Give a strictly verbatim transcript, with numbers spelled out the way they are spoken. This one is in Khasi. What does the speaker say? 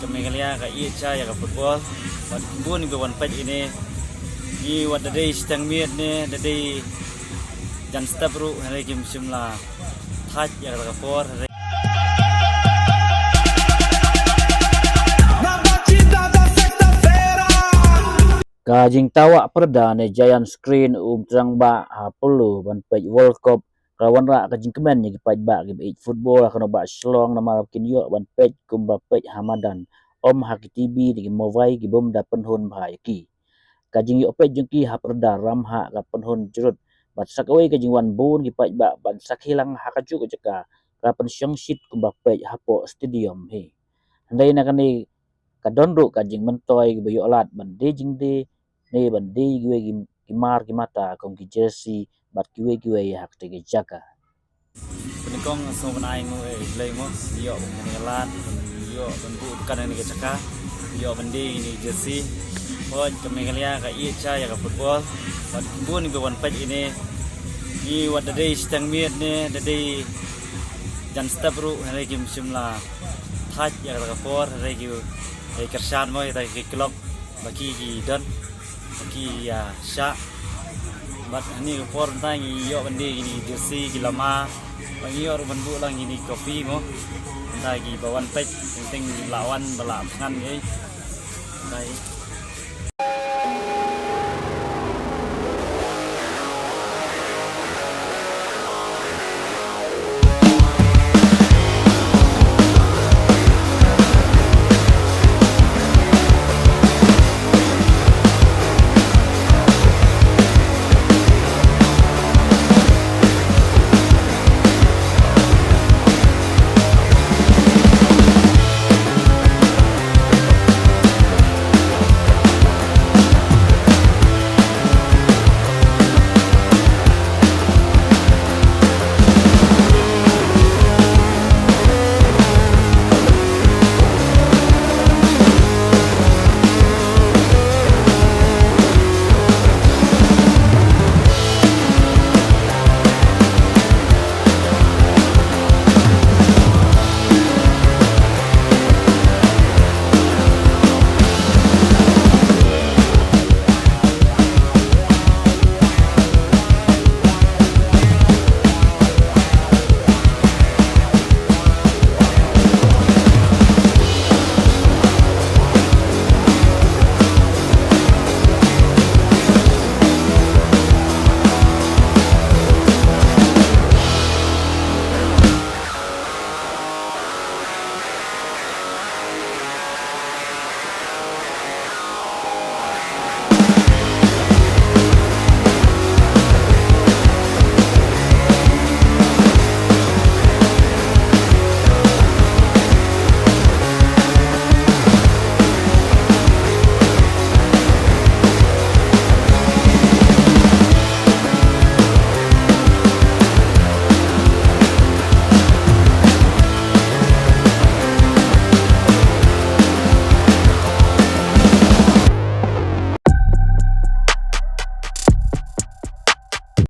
Ka Meghalaya ka ïeit sha ïa ka football. Bad bun kiba wan peit ine. Ngi wat da dei shiteng miet ne da dei jan step ruh hynrei kim shym la thait ïa ka por hynrei. Ka jingtawah pyrda ne giant screen um thrang ba ha Polo ban peit World Cup ka wanrah ka jingkmen ïa ki paidbah kiba ïeit football ha kano ba Shillong namar kin ïoh ban peit kumba peit ha madan, ym ha ki T V ne ki mobile ki bym da pynhun bha ïa ki. Ka jingïoh peit jong ki ha pyrda ram ha ka pynhun jrut bad sa kawei ka jingwan bun ki paidbah ban sakhi lang ha kajuh ka jaka ka pynshong shit kumba peit hapoh stadium hi. Hynrei na kane ka don ruh ka jingmyntoi kiba ïoh lad ban die jingdie ne ban die kiwei ki, ki mar ki mata kum ki jersey bad kiwei kiwei ha kata ka jaka. Pynïakong sngewbha ai nguh ïa U Blei mo, ïoh ban kane ka lad, ïoh ban buh dukan kane ka jaka, ïoh ban die kine ki jersey. Hooid ka Meghalaya ka ïeit sha ïa ka football. Bad bun kiba wan peit ine. Ngi wat da dei shiteng miet ne da dei jan step ruh hynrei kim shym la thait ïa kata ka por hynrei ki, ki kyrshan mo ïa kita ki clock ba ki ki don. Ki ïa shah. Bad hane ka por mynta ngi ïoh ban die kine ki jersey ki lama. Bad ngi ïoh ruh ban buh lang kine ki coffee mo. Mynta kiba wan peit teng teng la wan ba la thngan ei. Mynta